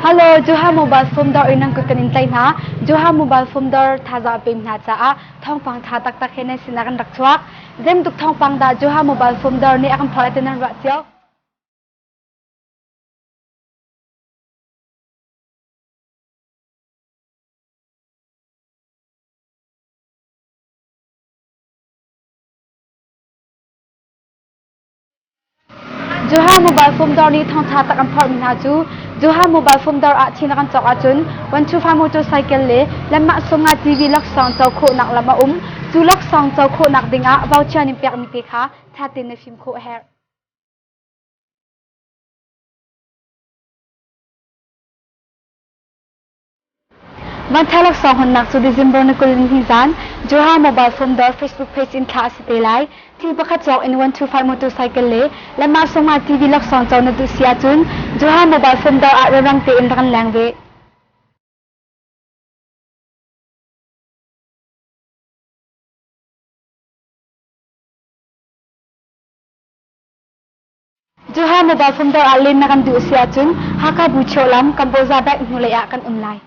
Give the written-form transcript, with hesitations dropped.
Hello, Joha Mobile Phone dawr in nan kut kan in tlaih hna. Joha Mobile Phone dawr thazaang pem hna caah thawngpang tha taktak he nan sinah kan rak chuak. Zemtuk thawngpang dah Joha Mobile Phone dawr nih a kan phorh ti nan ruah cio. Joha Mobile Phone dawr nih thawngtha tak an phorhmi hna cu Joha Mobile Phone dawr ah thil na kan cawk ahcun 125 motorcycle le lamah 50 TV laksawng co khawhnak lam a um. Cu laksawng co khawhnak dingah voucher nin pekmi te kha ṭha tein na fim khawh a herh. Vanṭha laksawng honnak cu December ni 22 zan Joha Mobile Phone dawr Facebook page in thlah a si te lai. Thil pakhat cawk in 125 motorcycle le lamah sawmnga TV laksawng co na duh si ahcun Joha Mobile Phone dawr ah rerang tein rak kan leng ve. Joha Mobile Phone dawr ah len na kan duh si ahcun Hakha Buchoh lam Kamboza Bank hnulei ah kan um lai.